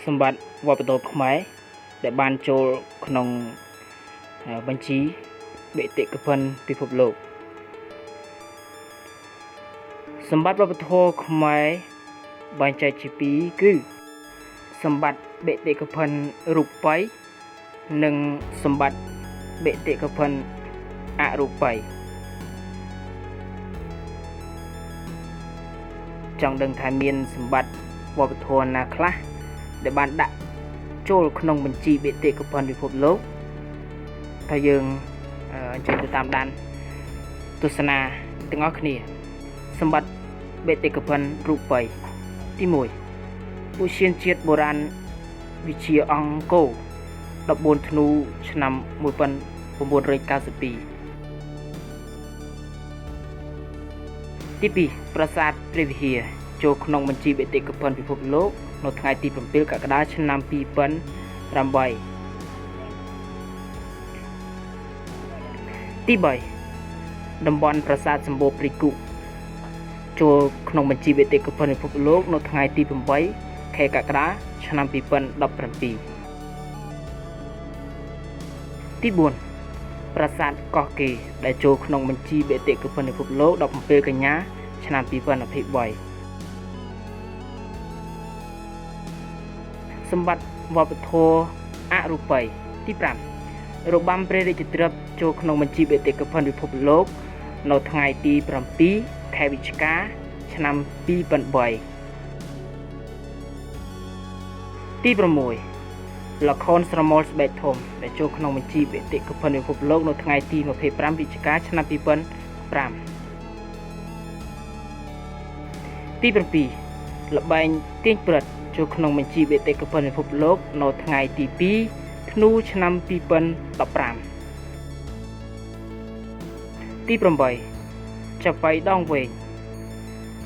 សម្បត្តិវប្បធម៌ខ្មែរដែលបានចូលក្នុងបញ្ជីបេតិកភណ្ឌពិភពលោកសម្បត្តិវប្បធម៌ខ្មែរបែងចែកជាពីរគឺសម្បត្តិបេតិកភណ្ឌរូបីនិងសម្បត្តិបេតិកភណ្ឌអរូបីចង់ដឹងថាមានសម្បត្តិវប្បធម៌ណាខ្លះដែលបានដាក់ចូលក្នុងបញ្ជីបេតិកភណ្ឌពិភពលោកថាយើងអញ្ជើញទៅតាមដានទស្សនាទាំងអស់គ្នាសម្បត្តិបេតិកភណ្ឌរូបីទី1ឧទ្យានជាតិបុរាណវិទ្យាអង្គរ14ធ្នូឆ្នាំ1992ទី2ប្រាសាទព្រះវិហារចូលក្នុងបញ្ជីបេតិកភណ្ឌពិភពលោកនៅថ្ងៃទី7កក្កដាឆ្នាំ2008ទី3តំបន់ប្រាសាទសម្បូរព្រៃគុកចូលក្នុងបញ្ជីបេតិកភណ្ឌពិភពលោកនៅថ្ងៃទី8ខែកក្កដាឆ្នាំ2017ទី4ប្រាសាទកោះកេរដែលចូលក្នុងបញ្ជីបេតិកភណ្ឌពិភពលោក17កញ្ញាឆ្នាំ2023សម្បត្តិវប្បធម៌អរូបីទី5របាំព្រះរាជទ្រព្យចូលក្នុងបញ្ជីបេតិកភណ្ឌពិភពលោកនៅថ្ងៃទី7ខែវិច្ឆិកាឆ្នាំ2003ទី6ល្ខោនស្រមោលស្បែកធំដែលចូលក្នុងបញ្ជីបេតិកភណ្ឌពិភពលោកនៅថ្ងៃទី25វិច្ឆិកាឆ្នាំ2005ទី7ល្បែងទាញព្រឹតចូលក្នុងបញ្ជីបេតិកភណ្ឌពិភពលោកនៅថ្ងៃទី2ធ្នូឆ្នាំ2015ទី8ចាប៉ីដងវែង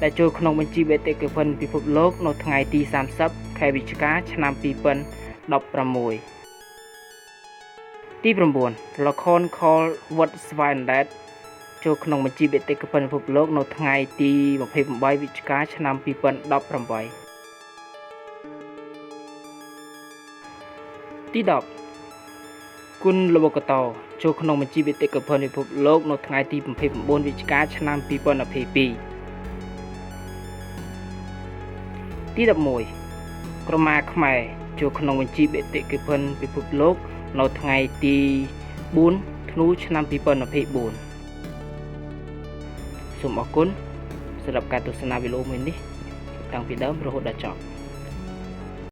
ដែលចូលក្នុងបញ្ជីបេតិកភណ្ឌពិភពលោកនៅថ្ងៃទី30ខែវិច្ឆិកាឆ្នាំ2016ទី9ល្ខោនខោលវត្តស្វាយអណ្ដែតចូលក្នុងបញ្ជីបេតិកភណ្ឌពិភពលោកនៅថ្ងៃទី28វិច្ឆិកាឆ្នាំ2018ទី10គុណល្បុក្កតោចូលក្នុងបញ្ជីបេតិកភណ្ឌពិភពលោកនៅថ្ងៃទី29វិច្ឆិកាឆ្នាំ2022ទី11ក្រមាខ្មែរចូលក្នុងបញ្ជីបេតិកភណ្ឌពិភពលោកនៅថ្ងៃទី4ធ្នូឆ្នាំ2024សូមអរគុណសម្រាប់ការទស្សនាវីដេអូមួយនេះតាំងពីដើមរហូតដល់ចប់។